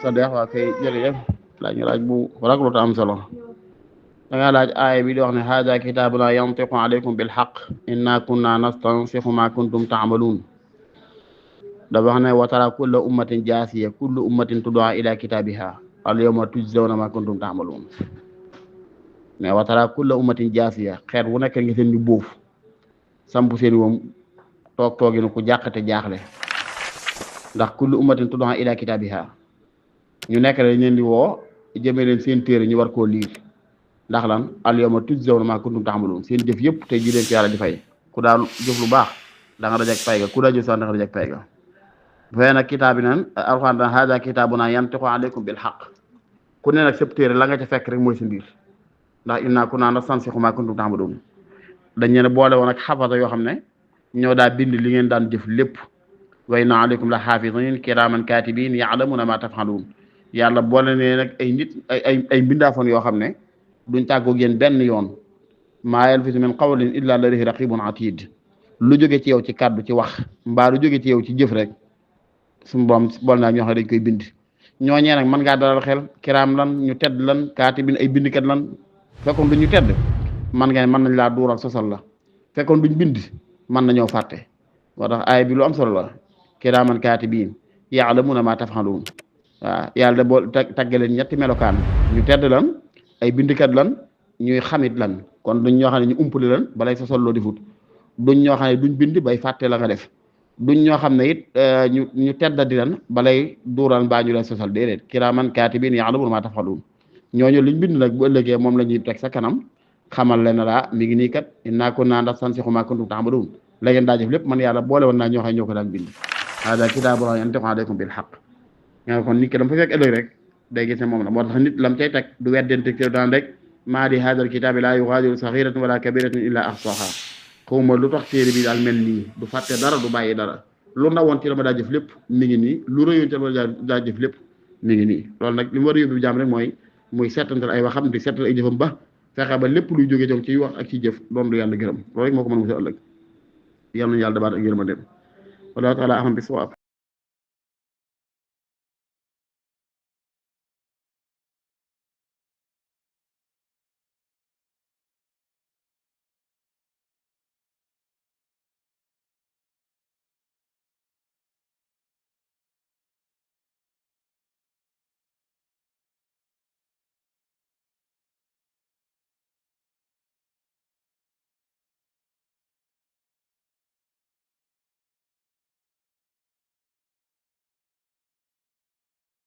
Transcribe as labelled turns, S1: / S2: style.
S1: Sadex waa kay jërëjëf laaj nga laaj bu raglu te am solo da ngaa laaj aaya bi di wax ne haada kitaabuna yantiqu alaykum bil haqq inna kunna nastansikhu ma kuntum taamaluun da wax ne wa tara kulla ummatin jaasiya kullu ummatin tud'a ila kitaabiha al yawma tujzawna ma kuntum taamaluun mais wa tara kulla ummatin jaasiya xeet wu nekk nga seen ñu bóof samp seen woom tooginu ku jàqate jaaxle ndax kullu ummatin tud'a ila kitaabiha ñu nekk dañ leen di woo jëmee leen seen téere ñu war koo liir ndax lan al yawma tujzawna maa kuntum ta'maluun seen jëf yëpp tey ji leen ko yàlla di fay ku daal jëf lu baax da nga dajek pay ga ku daa jëf sax da nga dajek pay ga bu fee nag kitaab bi naan alxuraan daan haaza kitaabunaa yantiqu alaykum bil haqq ku ne nag sëb téere la nga ca fekk rek mooy sa mbir ndax innaa kunnaa nastansikhu maa kuntum ta'maluun dañ leen boole woon ak xafasa yoo xam ne ñoo daa bind li ngeen daan jëf lépp wa inna alaykum la xaafiziin kiraaman kaatibiin ya'lamuuna maa taf'aluun yàlla boole ne nag ay nit ay mbindaafoon yoo xam ne duñ tàggoog yéen benn yoon maa yalfizu min qawlin illaa ladayhi raqiibun atiid lu jóge ci yow ci kàddu ci wax mbaa lu jóge ci yow ci jëf rek suñu borom boole naa ñoo xam ne dañ koy bind ñooñee nag mën ngaa dalal xel kiraam lan ñu tedd lan kaatibiin ay bindkat lan fekkoon duñ ñu tedd mën nañ laa duural sosal la fekkoon duñ bind mën nañoo fàtte moo tax aaya bi lu am solo la kiraaman kaatibiin ya'lamuuna maa taf'aluun waaw yàlla da boo taggaleen ñetti melokaan ñu tedd lan ay bindkat lan ñuy xamit lan kon duñ ñoo xam ne ñu umpale lan balay sosal loo defut duñ ñoo xam ne duñ bind bay fàtte la nga def duñ ñoo xam ne it ñu teddadi lan balay duural mbaa ñu lay sosal déedéet kiraaman kaatibiin ya'lamuuna maa taf'aluun ñooñu liñ bind nag bu ëllëgee moom la ñuy teg sa kanam xamal leen laa mi ngi nii kat innaa kunnaa nastansikhu maa kuntum ta'maluun la ngeen daa jëf lépp man yàlla boole woon naa ñoo xam ne ñoo ko daan bind haaza kitaabunaa yantiqu alaykum bil haqq nga kon nit ki dama fa fekk ëllëg rek day gis ne moom la moo tax nit lam cay teg du weddente ci daan rek maa di haadal kitaabi laa yugaadiru saxiiratan wala kabiratan illaa ahsaahaa xawma lu tax téere bi daal mel nii du fàtte dara du bàyyi dara lu ndawoon ci la ma daa jëf lépp mi ngi nii lu rëyoon ci la ma daa jëf lépp mi ngi nii loolu nag li mu war a yóbbu jaam rek mooy muy settantal ay waxam di settantal ay jëfam ba fexe ba lépp luy jógee ci wax ak ci jëf doon lu yàlla gërëm loolu rek moo ko mën a musal ëllëg yal nañu yàlla dabaat ak yërmandeem wallaahu ta'aala a'lam bis-sawaab